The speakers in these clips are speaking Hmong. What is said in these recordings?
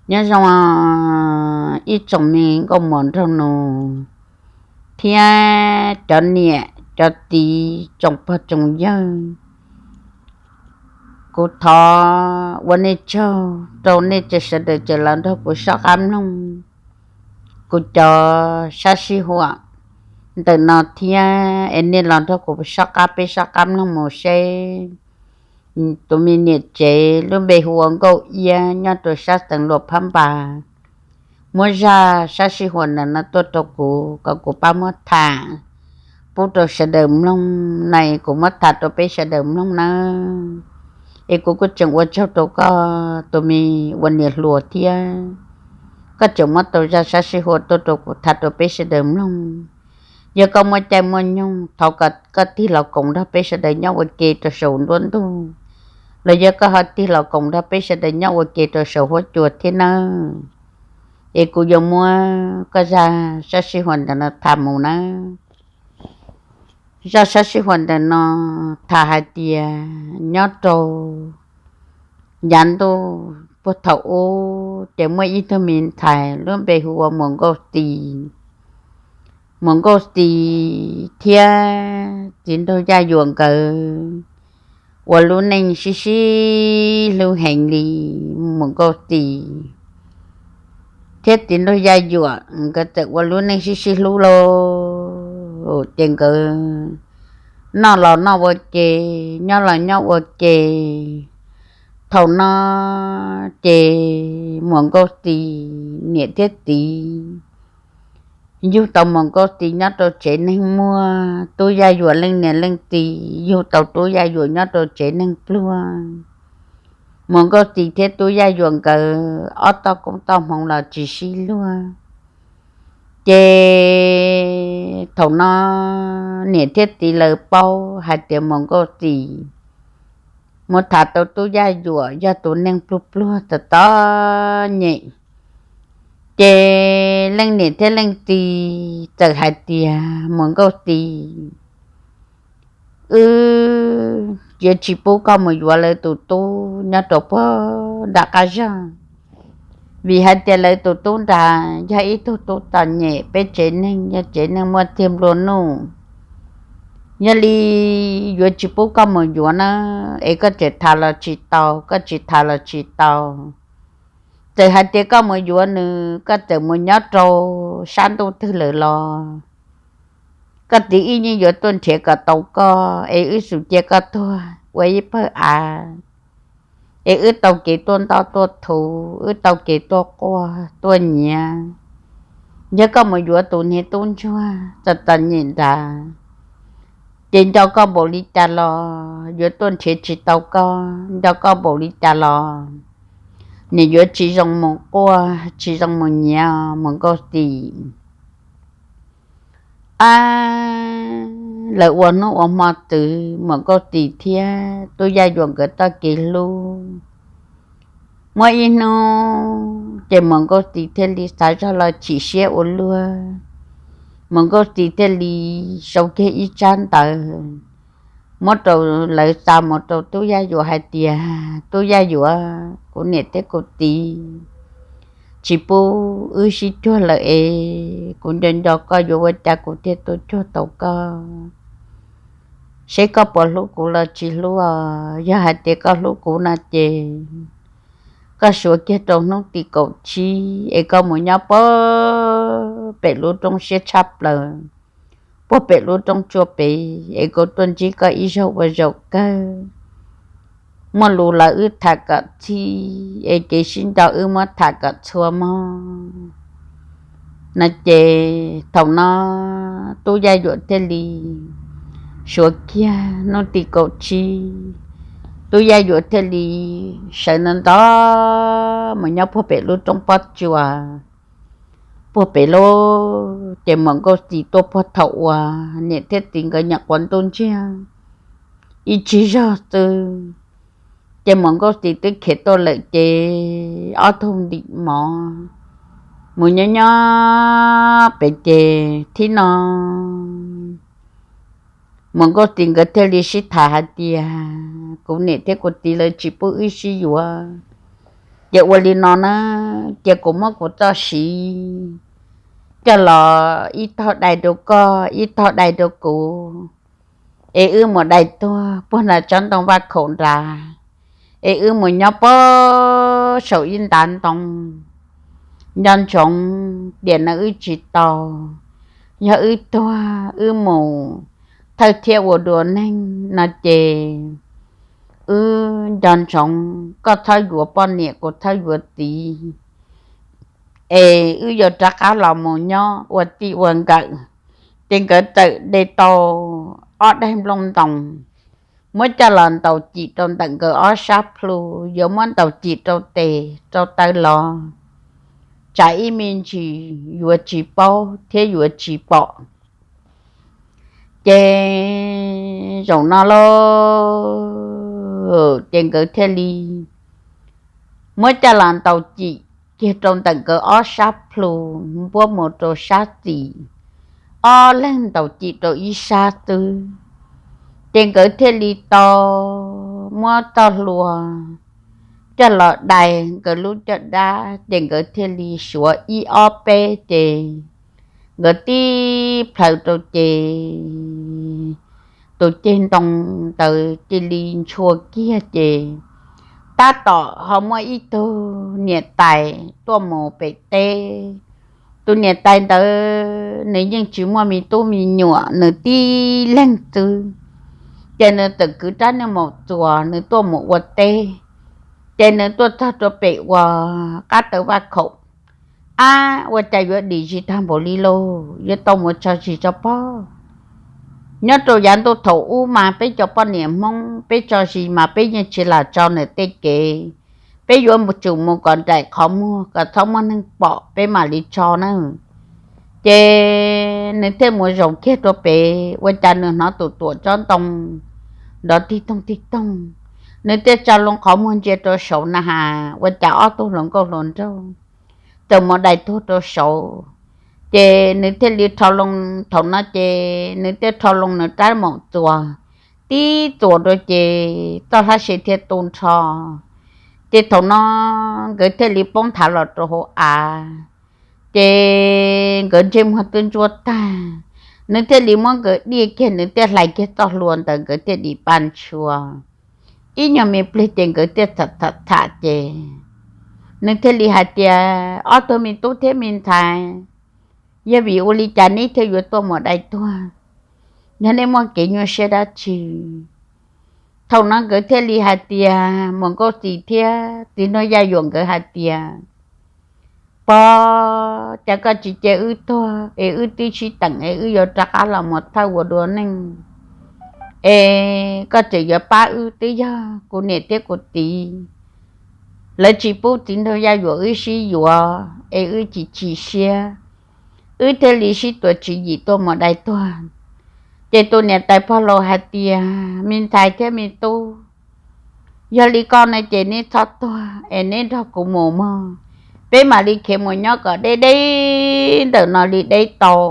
Nyob zoo ib tsoom me nkauj muam nraug nus thiab cov niam cov txiv tsoom pog tsoom yawg. Kuv thov ua nej tsaug rau nej tsev sawv daws tseem los nrog kuv soj qab mloog kuv cov sab sij huam ntawm no thiab es nej los nrog kuv soj qab peb soj qab mloog mus seb tus me niam tsev lub npe hu ua Nkauj Iab nyob rau sab xeev Luam Phab Npas muab zaj sab sij huam ntawm no tuaj rau kuv kom kuv pab muab tham pub rau sawv daws mloog na, kuv muab tham rau peb sawv daws mloog nawb. Es kuv kuj tseem ua tsaug rau koj tus me ua niam hluas thiab koj tseem muab tau zaj sab sij huam tuaj rau kuv tham rau peb sawv daws mloog. Yog koj muaj caij muaj nyoog thov kom koj tig los koom nrog peb sawv daws nyob ua ke rau saum nruab ntug, los yog koj ho tig los koom nrog peb sawv daws nyob ua ke rau saum huab cua thiab nawb. Es kuv yuav muab koj zaj sab sij huam ntawm no tham mus nawb. Zaj sab sij huam ntawm no tham hais tias nyob rau yav ntuj puag thaum ub ces muaj ib tug me ntxhais lub npe hu ua Muam Nkauj Xis. Muam Nkauj Xis thiab txiv nraug Yaj Yuam nkawd ua lub neej sib sib hlub heev li. Muam Nkauj Xis thiab txiv nraug Yaj Yuam nkawd txawm ua lub neej sib sib hlub lauj, ces nkawd noj los noj ua ke, nyob los nyob ua ke. Thaum no ces Muam Nkauj Xis niam thiab txiv yug tau Muam Nkauj Xis nyob rau tsev neeg muaj, Tub Yaj Yuam leej niam leej txiv yug tau Tub Yaj Yuam nyob rau tsev neeg pluag. Muam Nkauj Xis thiab Tub Yaj Yuam nkawd ob toj koob toj hmoov los tsis sib luag. Ces thaum no niam thiab txiv lawv paub hais tias Muam Nkauj Xis mus tham tau Tub Yaj Yuam yog tus neeg pluag pluag txom txom nyem. Ces leej niam thiab leej txiv txawm hais tias, Muam Nkauj Xis, wb yuav tsis pub koj mus yuav lawv tus tub nyob rau puag nram qab zog, vim hais tias lawv tus tub nrad yog ib tug tub txom nyem, peb tsev neeg yog tsev neeg muaj txiag nplua nuj. Yog li yuav tsis pub koj mus yuav na, es koj tseem tham los tsis tau, koj tsis tham los tsis tau. Txawm hais tias koj mus yuav nws, koj txawm mus nyob rau sab ntuj twg lawm los koj txiv wb yeej yuav tuaj nrhiav kom tau koj, es wb xum cia koj tuag ua ib pawg av, es wb tau kev tuaj ntoj tuaj thuv, wb tau kev tuaj quaj tuaj nyiav. Yog koj mus yuav tus niag tub ntsuag txom txom nyem nrad, ces nco koj npaum li cas los yuav tuaj nrhiav tsis tau koj, nco koj npaum li cas los nws yuav tsis zoo mus quaj tsis zoo mus nyiav, Muam Nkauj Xis. Ab, lawv ua hnub ua hmo txwv Muam Nkauj Xis thiab Tub Yaj Yuam nkawd txoj kev hlub. Muaj ib hnub ces Muam Nkauj Xis thiaj li xav zog los chim siab ua luaj. Muam Nkauj Xis thiaj li sau kiag ib tsab ntawv muab rau lawv xa mus rau Tub Yaj Yuam hais tias, Tub Yaj Yuam, kuv niam thiab kuv txiv tsis pub wb sib cuag lawm es kuv nco nco koj, yuav ua cas kuv thiaj tuaj cuag tau koj, seb koj puas hlub kuv los tsis hlub. Yog hais tias koj hlub kuv no ces koj suav kiag rau hnub tim kaum tsib es koj mus nyob puag pem lub roob siab tshaj plaws, puag pem lub roob tsua pem, es kuv tuaj ntsib koj ib zaug ua zaum kawg. Muaj lus los wb tham kom txhij, es kev sib nco wb muab tham kom txhua mog. No ces thaum no Tub Yaj Yuam thiaj li suav kiag hnub tim kaum tsib, Tub Yaj Yuam thiaj li sawv ntxov ntxov mus nyob puag pem lub roob pob tsuas. Puag pem lub ces Muam Nkauj Xis tuaj puag thaum uas niam thiab txiv nkawd nyuam qhuav ntuj ntsiag ib tsig zog xwb. Ces Muam Nkauj Xis twb khiav tuaj lawm ces ob tug ntim mov mus nyob nyob pem ces thib no Muam Nkauj Xis nkawd thiaj li sib tham hais tias, kuv niam thiab kuv txiv lawv tsis pub wb sib yuav, Ces ua li no na, ces kuv muab kuv txoj siv coj los ib tog dai rau koj, ib tog dai rau kuv, es wb mus dai tuag puag nram tsob ntoo vaj khaum nrad, es wb mus nyob puag saum ib ntav ntoo. Nco ntsoov tiam no wb tsis tau, yog wb tuag wb mus thawj thiab ua dua neeg no ces wb nco ntsoov, koj txhob yuav poj niam, kuv txhob yuav txiv, es wb yuav rov qab los mus nyob ua txij ua nkawm. Ces nkawd txawm de tau ob daim nplooj ntoos, muab coj los ntaus cim rau ntawm nkawd ob sab plhu, yuav muab ntaus cim rau tes rau taw los tsam ib me ntsis yuav tsis paub thiab yuav tsis pom. Ces zaum no lauj, ces nkawd thiaj li muab coj los ntaus cim kiag rau ntawm nkawd ob sab plhu, npuab mus rau sab xis, ob leeg ntaus cim rau ib sab xwb. Ces nkawd thiaj li tau muab txoj hlua coj los dai nkawd lub caj dab, ces nkawd thiaj li suav ib ob peb, ces nkawd tib plhaws rau ces tus ceg ntoo ntawd cia li ntshua kiag, ces tab tom ho muaj ib tug niam tais tuaj mus pem teb. Tus niam tais ntawd nws yeej tsis muaj me tub me nyuam, nws tib leeg xwb, ces nws txawm kwv rab niag maum txuas nws tuaj mus ua teb. Ces nws tuaj txog rau pem uas qab taw vaj khaum, ab, ua cas yuav dim tsis tag npaum li lauj, yuav tau mus tso zis tso pob. Nyob rau yav ntuj thaum ub mas peb cov poj niam Hmoob peb tso zis mas peb yeej tsis lam tso nws tej kev, peb yuav tsum mus kom nraim qhov muag kom txhob muaj neeg pom peb mam li tso na. Ces nws thiaj mus zaum kiag rau pem, ua cas nws hnov tus tuam tsob ntoo nrov tig toog tig toog. Nws thiaj tsa loo qhov muag ntsia rau saud na has, ua cas ob tug hluas nkauj hluas nraug txawm mus dai tuag rau saud. Ces nws thiaj li rho loo, thaum no ces nws thiaj rho loo nws rab maum txuas, tib txuas rau ces txoj hlab se thiaj tu nrho. Ces thaum no nkawd thiaj li poob nthav los rau hauv av. Ces nkawd ntsej muag twb ntsuab tag, nws thiaj li muab nkawd diaj kiag, nws thiaj hlais kiag txoj hlua ntawd, nkawd thiaj dim paj ntshua. Ib nyuag me pliag ces nkawd thiaj txham txham txham ces nws thiaj li hais tias, ob tug me tub thiab me ntxhais, yog vim ua li cas neb thiaj yuav tuaj mus dai tuag? Yog nej muaj kev nyuaj siab dab tsi? Thaum no nkawd thiaj li hais tias, Muam Nkauj Txi thiab Txiv Nraug Yaj Yuam nkawd hais tias, Pog, cas koj tsis cia wb tuag es wb twb sib teem es wb yuav rov qab los mus thawj ua dua neej, es koj tseem yuav pab wb? Twb yog kuv niam thiab kuv txiv lawv tsis pub Txiv Nraug Yaj Yuam wb sib yuav es wb chim chim siab, wb thiaj li sib tuav tswv yim tuaj mus dai tuag. Ces tus niam tais pog laus hais tias, Me ntxhais thiab me tub, yog li koj no ces neb txhob tuag es neb nrog kuv mus mog, peb mam li khiav mus nyob kom deb deb ntawm no li deb tau,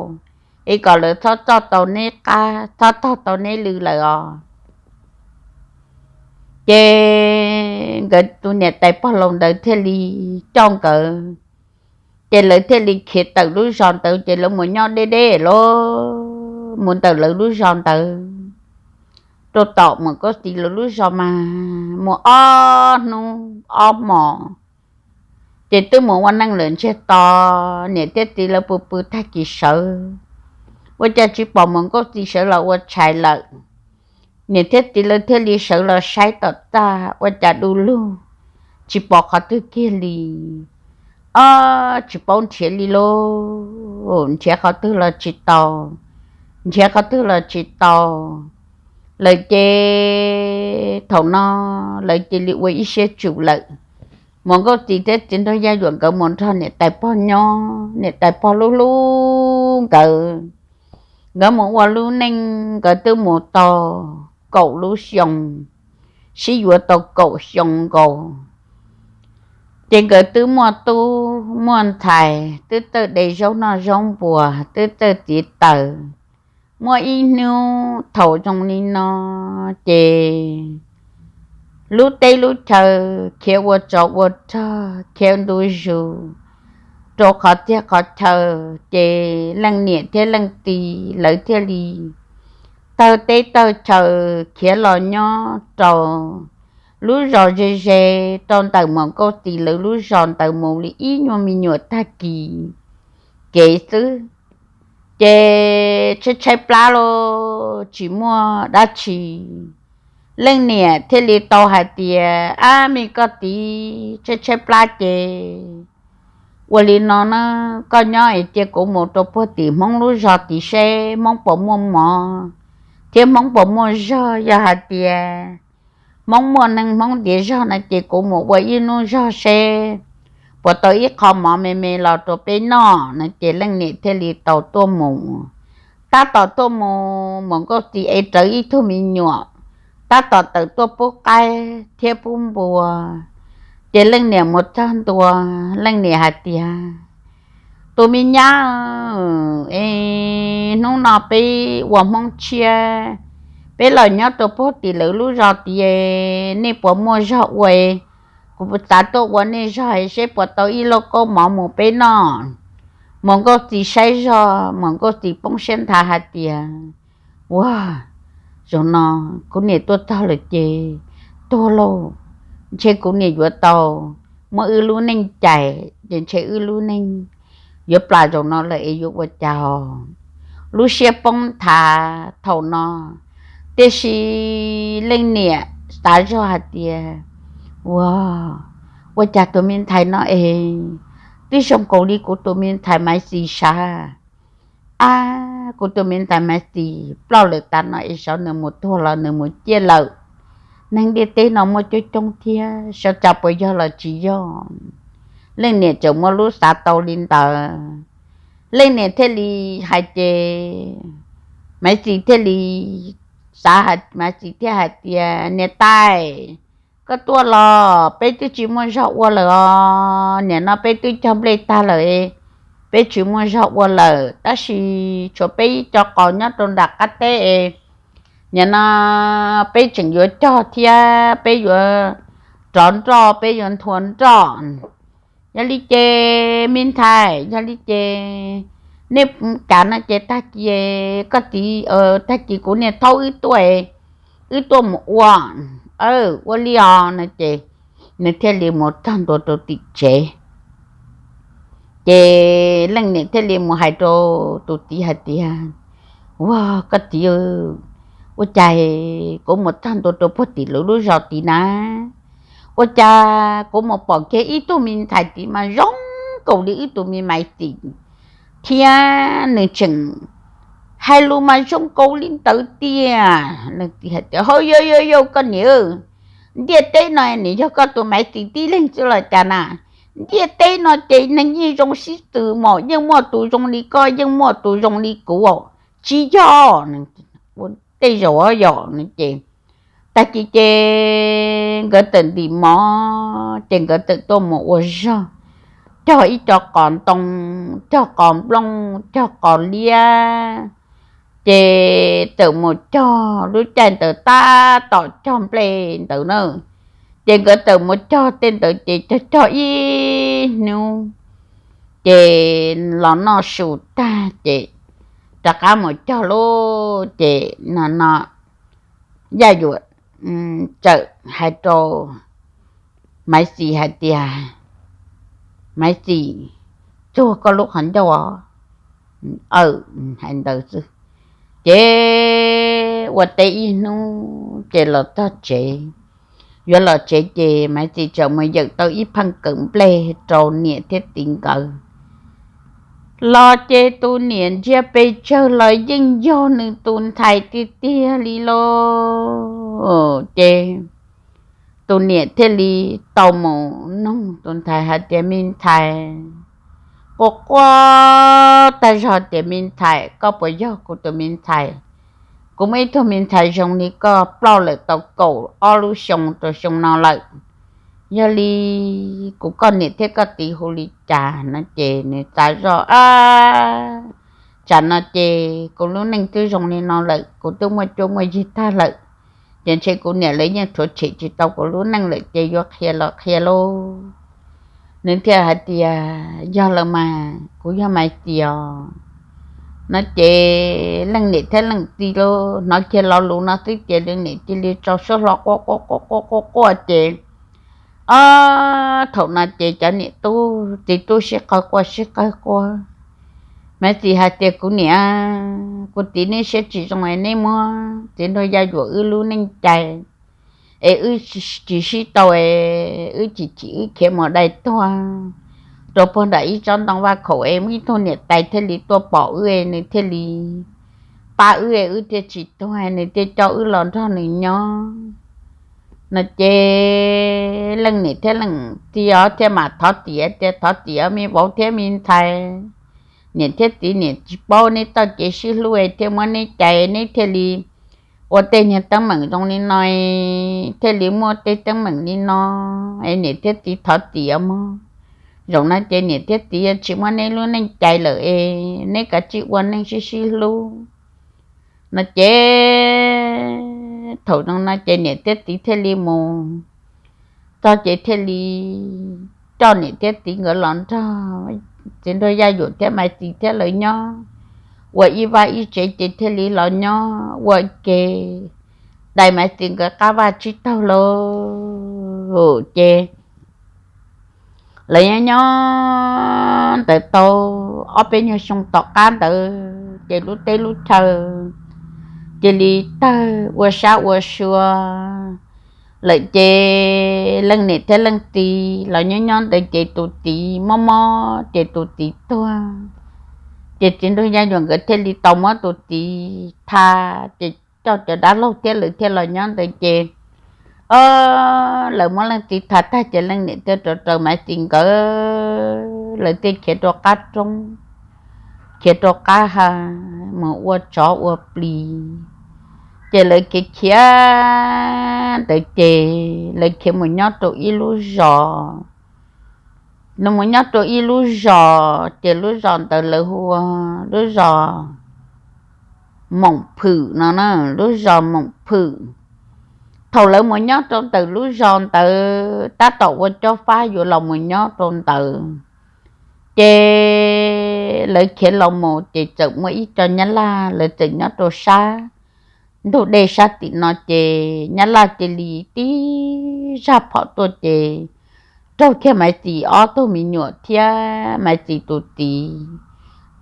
es kom lawv txhob txog tau neb qab, txhob txog tau neb lw lawm os. Ces nkawd tus niam tais pog laus ntawd thiaj li coj nkawd, ces lawv thiaj li khiav tawm lub zos ntawd, ces lawv mus nyob deb deb lawm, mus ntawm lawv lub zos ntawd rau tom Muam Nkauj Txi lawv lub zos mas mus ob hnub ob hmos, ces twb mus ua neej lawm ntsiag to. Niam thiab txiv lawv pw pw tag kis sawv, ua cas tsis pom Muam Nkauj Txi sawv los ua tshais lawm. Niam thiab txiv lawv thiaj li sawv los saib tom txaj, ua cas du lug, tsis pom qhov twg kiag li. Ob, tsis paub nrhiav li lauj, nrhiav qhov twg los tsis tau, nrhiav qhov twg los tsis tau lawm. Ces thaum no lawv cia li ua ib siab tsum lawm. Muam Nkauj Txi thiab Txiv Nraug Yaj Yuam nkawd mus nrog niam tais pog nyob, niam tais pog hlub hlub nkawd. Nkawd mus ua lub neej, nkawd twb mus tau kaum lub xyoo, sib yuav tau kaum xyoo nkaus. Ces nkawd twb muaj tub muaj ntxhais, twb txawj de zaub noj zaub npuas, twb txawj txiav taws. Muaj ib hnub thaum zoo li no, ces lub teb lub chaw, khiav ua tsov ua rog, khiav ntu zus rau qhov txhia qhov chaw. Ces leej niam thiab leej txiv lawv thiaj li tawg teb tawg chaw khiav los nyob rau lub zos ze ze rau ntawm Muam Nkauj Txiv lawv lub zos ntawd mus li ib nyuag me nyuam tag kis kev xwb. Ces tshaib tshaib plab los tsis muaj dab tsi, leej niam thiaj li tau hais tias, Ab, me Nkauj Txiv, tshaib tshaib plab ces ua li no na, koj nyob es cia kuv mus rau puag tim Hmoob lub zos tid seb Hmoob puas muaj mov thiab Hmoob puas muaj zog. Yog hais tias Hmoob muaj neeg Hmoob ntiav zog na ces kuv mus ua ib hnub zog seb puas tau ib qho mov me me los rau peb noj no. Ces leej niam thiaj li tau tuaj mus. Tab tom tuaj mus, Muam Nkauj Txiv ev rawv ib tug me nyuam tab tom tawm tuaj pub qaib thiab pub npua. Ces leej niam mus txog ntua, leej niam hais tias, Tus me nyab, es hnub no peb ua Hmoob tshiab, peb los nyob rau puag tim lawv lub zos tid, nej puas muaj zog ua? Kuv xav tuaj ua nej zog seb puas tau ib lauj kaub mov mus peb noj. Muam Nkauj Txiv saib zog, Muam Nkauj Txiv poob siab nthav hais tias, Ua, zaum no kuv niam tuaj txog lawm ces tuag lauj, ntshe kuv niam yuav tau muab wb lub neej cais ces ntshe wb lub neej yuav plam zaum no lawm es yuav ua cas. Lub siab poob nthav thaum no, tiam sis leej niam xav zog hais tias, Ua, ua cas tus me ntxhais no es twb zoo nkaus li kuv tus me ntxhais Maiv Xis sav. Ab, kuv tus me ntxhais Maiv Xis ploj lawm tas no es xyov nws mus tuag los nws mus ciaj lawm. Neeg ntiaj teb no muaj coob coob thiab, xyov cas puas yog los tsis yog. Leej niam tseem muaj lub xav tau li ntawd, leej niam thiaj li hais ces Maiv Xis thiaj li xav, Maiv Xis thiaj hais tias, Niam tais, koj tuaj los peb twb tsis muaj zog ua lawm os. Nim no peb twb cog nplej tag lawm, peb tsis muaj zog ua lawm, tab sis tshuav peb ib co qos nyob rau nram qab teb es nim no peb tseem yuav cog thiab peb yuav rov nroj, peb yuav nthua nroj. Yog li ces me ntxhais, yog li ces nej kav no ces tag kis koj txiv, tag kis kuv niam thaub wb tuaj, wb tuaj mus ua. Ua li os no ces nws thiaj li mus txog ntua rau tim tsev. Ces leej niam thiaj li mus hais rau tus txiv hais tias, Ua, koj txiv, ua cas kuv mus txog ntua rau puag tim lub lub zos tid na, ua cas kuv mus pom kiag ib tug me ntxhais tid mas zoo nkaus li wb tus me Maiv Xis thiab nws tseem hais lus mas zoo nkaus li ntawd tiag. Hais tias, Hauj, yau yau yau, koj niam, ntiaj teb no nws yog koj tus Maiv Xis tib leeg xwb los cas na? Ntiaj teb no ces neeg yeej zoo sib xws mas, yeej muaj tus zoo li koj, yeej muaj tus zoo li kuv, tsis yog? Tej zaum yog no ces tag kis ces nkawd txawm ntim mov ces nkawd txawm tuaj mus ua zog, cog ib co qos ntoo, cog qos nplooj, cog qos liab, ces txawm mus cog. Lub caij ntawd tab tom cog nplej ntawd na, ces nkawd txawm mus cog tej ntawd ces cog cog ib hnub ces los noj su tag ces rov qab mus cog lub ces no no Yaj Yuam txawm hais rau Maiv Xis hais tias, Maiv Xis, txuag koj lub qhov ncauj os. Aw, hais ntawd xwb. Ces ua teb ib hnub ces los txog tsev. Yuav los tsev ces Maiv Xis txawm mus yawm tau ib pheej kawm nplej rau niam thiab txiv nkawd. Los ces tus niam ntsia pes tsawg los yeej yog nws tus ntxhais tiag tiag li lauj. Ces tus niam thiaj li tau mus nug tus ntxhais hais tias, Me ntxhais, quaj quaj tag zog tias, Me ntxhais, koj puas yog kuv tus me ntxhais? Kuv muaj ib tug me ntxhais zoo li koj ploj lawm tau kaum ob lub xyoo rau xyoo no lawm. Yog li kuv koj niam thiab koj txiv hu li cas? No ces nws xav zoj, Tsam no ces kuv lub neej twb zoo li no lawm, kuv twb muaj cuab muaj yig tag lawm, Ces ntshe kuv niam lawv yeej rhuav tshem tsis tau kuv lub neej lawm ces yuav qhia los qhia lauj. Nws thiaj hais tias, Yog lawm mas, kuv yog Maiv Txiv os. No ces leej niam thiab leej txiv los hnov kiag lo lus no xwb ces leej niam cia li tso suab hlo quaj quaj quaj quaj quaj quaj ces, ob thaum no ces cov niam tub txiv tub sib qawg quaj sib qawg quaj. Maiv Txiv hais tias, Kuv niam, kuv txiv, neb siab tsis zoo es neb muab Txiv Nraug Yaj Yuam wb lub neej cai es wb tsis sib tau es wb chim chim wb khiav mus dai tuag rau puag nram ib tsob ntoo vaj khaum es muaj ib tug niam tais thiaj li tuaj pom wb es nws thiaj li pab wb es wb thiaj tsis tuag, nws thiaj coj wb los nrog nws nyob. No ces leej niam thiab leej txiv thiaj mam thov txim tias, Thov txim me vauv thiab me ntxhais, niam thiab txiv, niam tsis paub neb txoj kev sib hlub es thiaj muab neb cais neb thiaj li ua tej nyuag teeb meem zoo li no, thiaj li muaj tej teeb meem li no es niam thiab txiv thov txim mog. Zaum no ces niam thiab txiv tsis muab neb lub neej cais lawm es neb kav tsij ua neej sib sib hlub. No ces thaum zoo no ces niam thiab txiv thiaj li mus txog ces thiaj li coj niam thiab txiv nkawd los nrog Txiv Nraug Yaj Yuam thiab Maiv Txiv thiab lawv nyob ua ib vaj ib tsev ces thiaj li los nyob ua ke dai Maiv Txiv nkawd qab vaj tsib taug lawm ces lawv nyob nyob ntawd tau ob peb nyuag xyoo tom qab ntawd ces lub teb lub chaw cia li tawg ua sab ua sua lawm ces leej niam thiab leej txiv los nyob nyob ntawd ces tus txiv mob mob ces tus txiv tuag. Ces Txiv Nraug Yaj Yuam nkawd thiaj li tau muab tus txiv tha, ces coj cov dab laug thiab lawv thiaj los nyob ntawd ces, o, lawv muab leej txiv tha tag ces leej niam thiaj rov raws Maiv Txiv nkawd, lawv thiaj khiav rau qab roob, khiav rau qab ha mus ua tsov ua plis. Ces lawv khiav khiav ntawd ces lawv khiav mus nyob rau ib lub zos. Nws mus nyob rau ib lub zos ces lub zos ntawd lawv hu ua lub zos Moom Phwm no na, lub zos Moom Phwm. Thaum lawv mus nyob rau ntawm lub zos ntawd tab tom ua cob fab yuav los mus nyob rau ntawd, ces lawv khiav los mus ces txawm muaj ib co Nyab Laj lawv txawm nyob rau sab ntug dej sab tim no ces Nyab Laj cia li tib zaj phom tuaj ces raug kiag Maiv Txiv ob tug me nyuam thiab Maiv Txiv tus txiv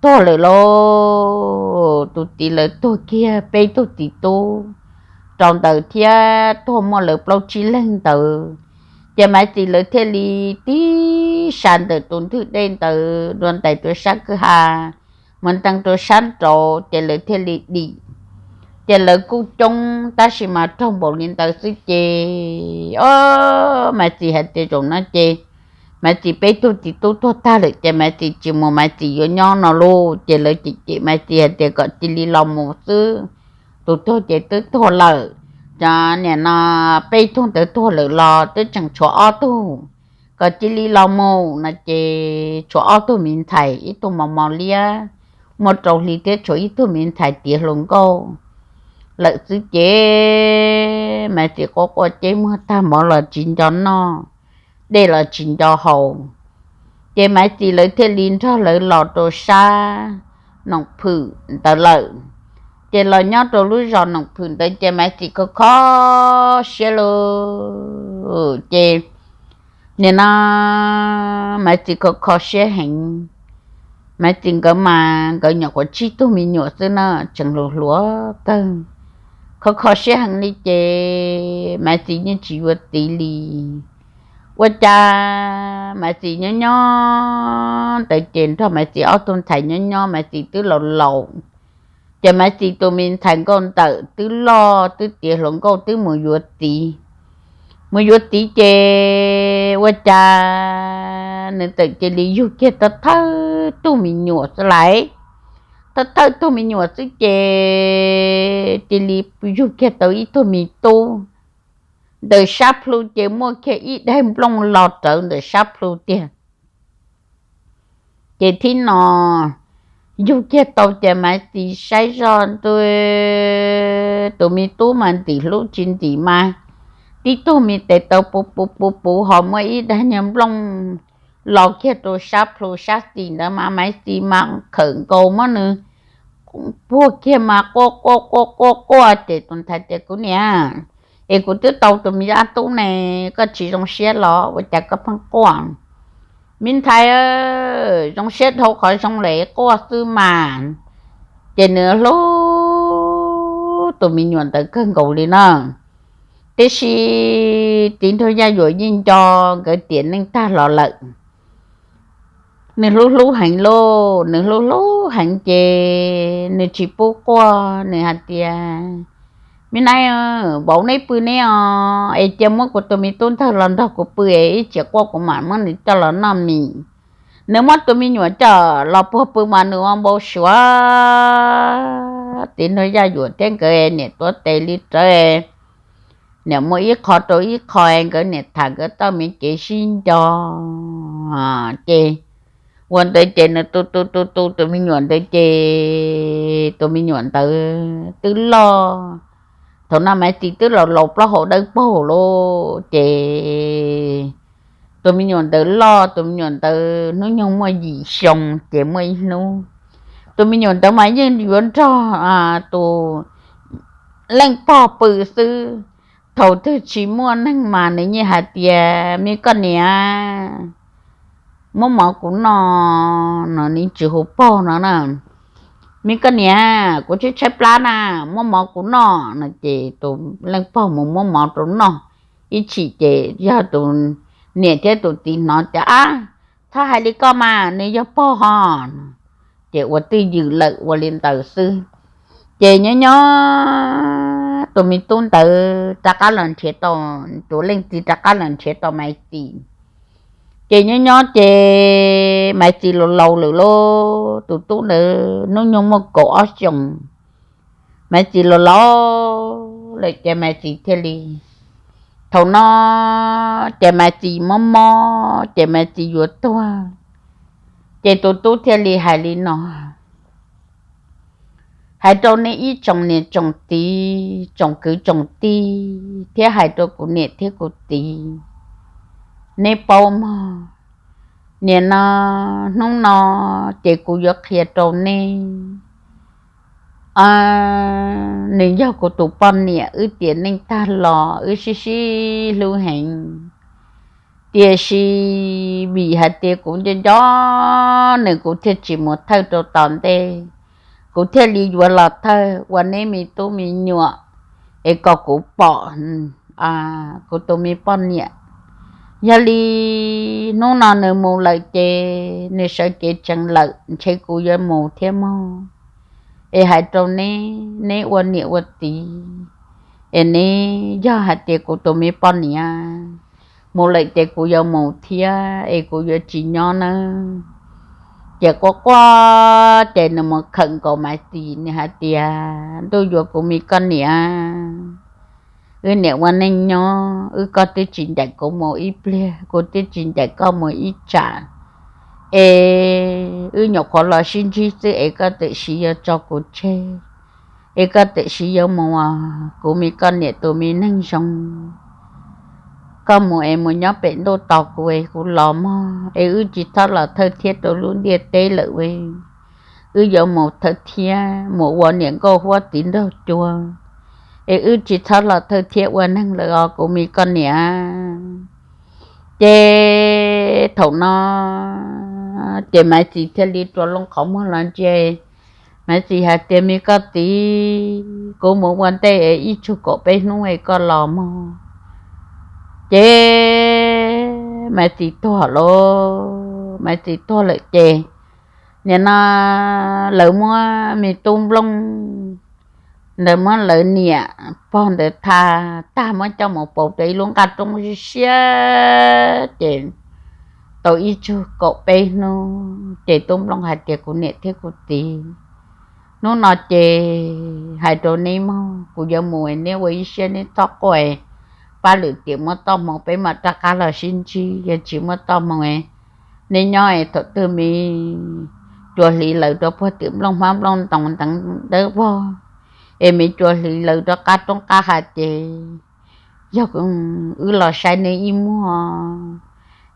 tuag lawm lauj. Tus txiv lawv tuag kiag peb tug txiv tub rau ntawd thiab tuag muaj lawv plaub tsib leeg ntawd. Ces Maiv Txiv lawv thiaj li tib sa ntawm tus ntug dej ntawd dua ntais rau sab kwj ha mus ntees rau sab nraud ces lawv thiaj li dim. Ces lawv kuj coob tab sis mas raug npaum li ntawd xwb ces, o, Maiv Txiv hais tias zaum no ces Maiv Txiv peb tug txiv tub tuag tag lawm ces Maiv Txiv tsis mus, Maiv Txiv yuav nyob no lauj. Ces lawv cem cem Maiv Txiv hais tias kom cia li los mus xwb, tus tuag ces twb tuag lawm, cov niam no peb tug ntawd tuag lawm los twb tseem tshuav ob tug, kom cia li los mus no ces tshuav ob tug me ntxhais, ib tug mos mos liab muaj rau hli thiab tshuav ib tug me ntxhais tiav hluas nkauj lawm xwb ces Maiv Txiv quaj quaj ceb muag tag, mov los tsis nco noj, dej los tsis nco haus. Ces Maiv Txiv lawv thiaj li nrog lawv los rau sab Noom Phwm ntawd lawm. Ces los nyob rau lub zos Noom Phwm ntawd ces Maiv Txiv kho kho siab lauj. Ces nim no Maiv Txiv kho kho siab heev. Maiv Txiv nkawd mas nkawd nyuam qhuav tsib tug me nyuam xwb na, tseem hluas hluas kawg, kho kho siab heev li ces Maiv Txiv yeej tsis yuav txiv li. Ua cas Maiv Txiv nyob nyob ntawd ces nrog Maiv Txiv ob tug ntxhais nyob nyob, Maiv Txiv twb laus laus, ces Maiv Txiv tus me ntxhais nkauj ntawm twb loj twb tiav hluas nkauj twb mus yuav txiv. Mus yuav txiv ces ua cas nws txawm cia li yug kiag thawj thawj tug me nyuam xwb lauj. Thawj thawj tug me nyuam xwb ces cia li yug kiag tau ib tug me tub. Ntawm sab plhu ces muaj kiag ib daim nplooj los rawv ntawm sab plhu tiag. Ces thib no yug kiag tau ces Maiv Txiv saib zoj ntua, tus me tub mas ntim hlub tsis ntim mas, tib tug me tes taw puv puv puv puv ho muab ib daig nyuag nplooj los kiag rau sab plhu sab xis ntawd mas Maiv Txiv mas khawm nkaus muab nws puag kiag mas quaj quaj quaj quaj quaj ces tus ntxhais tias, Kuv niam, es kuv twb tau tus me dab tub ne, koj tsis zoo siab los ua cas koj pheej quaj? Me ntxhais, zoo siab dhau qhov zoo lawm quaj xwb mas. Ces nws hlub tus me nyuam ntawd kawg nkaus li na. Tiam sis txiv nraug Yaj Yuam yeej nco nkawd tiam neej tag los lawm. Nws hlub hlub heev lauj, nws hlub hlub heev ces nws tsis pub quaj, nws hais tias, Me nai, vauv neb pw neb os, es cia muab kuv tus me tub ntawd los nrog kuv pw es ib tsam quaj kuv mam muab nws coj los noj mis. Nws muab tus me nyuam coj los puag pw mas nws ua npau suav. Txiv nraug Yaj Yuam thiab nkawd niam tuav tes li rawv, niam mus ib qho rau ib qho, nkawd niam tham nkawd txoj me kev sib nco. Ces ua ntawd ces nws tu tu tu tu tus me nyuam ntawd ces tus me nyuam ntawd twb loj. Thaum no Maiv Txiv twb laus laus plaub hau dawb paug lawm ces tus me nyuam ntawd loj, tus me nyuam ntawd hnub nyoog muaj yim xyoo ces muaj ib hnub tus me nyuam ntawd mas yeej yuav nrog tus leej pog pw xwb. Thaum twg tsis muaj neeg mas nws yeej hais tias, Me koj niam, muab mov kuv noj no, nws tsis hu pog no na. Me koj niam, kuv tshaib tshaib plab na, muab mov kuv noj no ces tus leej pog mus muab mov rau noj ib chim ces yog tus niam thiab tus txiv hnov tias, Ab, txhob hais li koj mas, nws yog pog ho. Ces ua twj ywm lawm ua li ntawd xwb. Ces nyob nyob tus me tub ntawd rov qab los nrhiav tau, tus leej txiv rov qab los nrhiav tau Maiv Txiv. Ces nyob nyob ces Maiv Txiv laus laus lawm lauj, tus tub ntawd hnub nyoog muaj kaum ob xyoos. Maiv Txiv laus laus lawm ces Maiv Txiv thiaj li, thaum no ces Maiv Txiv mob mob ces Maiv Txiv yuav tuag. Ces tus tub thiaj li hais li no, Hais rau neb ib tsoom niam tsoom txiv, tsoom kwv tsoom tij, thiab hais rau kuv niam thiab kuv txiv, neb paub mog. Nim no, hnub no ces kuv yuav qhia rau neb, nws yog kuv tus poj niam, wb tiam neej tag los wb sib sib hlub heev. Tiam sis vim hais tias kuv nco nco nws kuv thiaj tsis mus thawj rau tom ntej, kuv thiaj li yuav los thawj ua neb me tub me nyuam es kom kuv pom kuv tus me poj niam. Yog li hnub no nws mus lawm ces nws sawv kev tsees lawm, ntshe kuv yuav mus thiab mog. Es hais rau neb, neb ua niam ua txiv, es neb yog hais tias kuv tus me poj niam mus lawm ces kuv yuav mus thiab es kuv yuav tsis nyob nawb. Ces quaj quaj ces nws mus khawm nkaus Maiv Txiv, nws hais tias, Ntuj yuav kuv me koj niam, wb niam ua neej nyob, wb koj twb tsis ncaim kuv mus ib pliag, kuv twb tsis ncaim koj mus ib tsam, es wb nyuam qhuav los sib ntsib xwb es koj txawm siv yuav tso kuv tseg, es koj txawm siv yuav mus, kuv me koj niam tus me neeg zoo. Koj mus es mus nyob pem ntuj tos kuv es kuv los mog, es wb tsis txhob los thawj thiab rau lub ntiaj teb lawm es wb yuav mus thawj thiab mus ua niam nkauj huab txiv nraug cua, es wb tsis txhob los thawj thiab ua neeg lawm os kuv me koj niam. Ces thaum no ces Maiv Txiv thiaj li rua loo qhov muag los ntsia. Maiv Txiv hais tias, Me koj txiv, kuv mus ua ntej ib tsug kaum peb hnub es koj los mog. Ces Maiv Txiv tuag lawm. Maiv Txiv tuag lawm ces nim no lawv muab me tub Nplooj ntawd muab lawv niam pog ntawd tha tag muab coj mus pauv rau ib lub nqaj roob siab siab ces tau ib tsug kaum peb hnub ces tub Nplooj hais tias, Kuv niam thiab kuv txiv, hnub no ces hais rau neb mog, kuv yuav mus, neb ua ib siab neb txhob quaj, pab lwm tiam muaj txoj hmoo peb mam rov qab los sib ntsib, yog tsis muaj txoj hmoo neb nyob es thaum twg me cua hliv lawv rau puag tim nplooj hmab nplooj ntoos nteev dawb vog, es me cua hliv lawv rau qab roob qab hav ces, yog wb los saib neb ib muag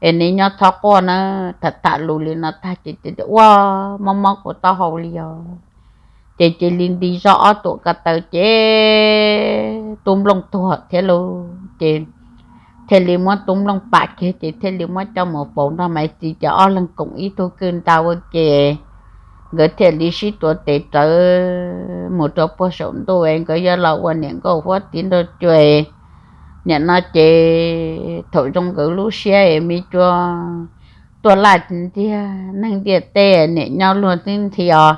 es neb nyob txhob quaj na. Tham tham lus li no tag ces ua mob mob kuv taub hau li os. Ces cia li nti zog ob tuam ko taw ces tub nplooj tuag thiab lauj. Ces thiaj li muab tub nplooj pam kiag ces thiaj li muab coj mus faus nrog Maiv Txiv ces ob leeg koom ib tug kwj nta ua ke. Nkawd thiaj li sib tuav tes rawv mus rau puag saum ntuj es nkawd yuav los ua niam nkauj huab tib nrag cua. Nim no ces thaum zoo nkawd lub siab es me cua tuaj laj ntiag neeg ntiaj teb, niam nyob luag tib nthi os.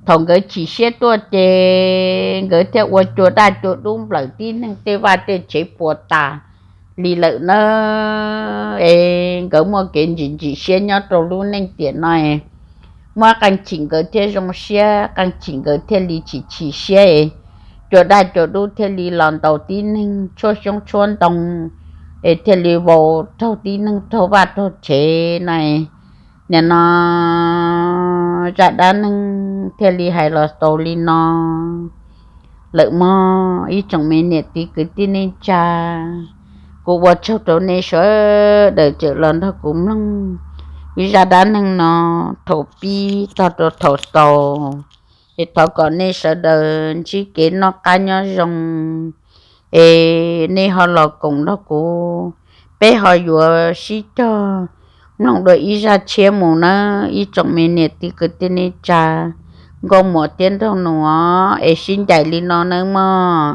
Thaum nkawd chim siab tuaj ces nkawd thiaj ua cua daj cua dub nplawm tib neeg tej vaj tej tsev puas tas li lawm na. Es nkawd muaj kev ntsim ntsim siab nyob rau lub neej tiam no, muab qee chim nkawd thiaj zoo siab, qee chim nkawd thiaj li chim chim siab es cua daj cua dub thiaj li los ntaus tib neeg tshuab xyoob tshuab ntoo, es thiaj li vau raug tib neeg raug vaj raug tsev na. Nim no zaj dab neeg thiaj li hais los xaus li no lawm mog ib tsoom me niam txiv kwv tij neej tsa. Kuv ua tsaug rau nej sawv daws tseem los nrog kuv mloog ib zaj dab neeg no thaum pib txog rau thaum xaus. Es thov kom nej sawv daws ntsib kev noj qab nyob zoo, es nej ho los koom nrog kuv, peb ho yuav sib cog mloog dua ib zaj tshiab mus nawb ib tsoom me niam txiv kwv tij neej tsa, nkauj muam thiab nraug nus, es sib ncaim li no nawb mog.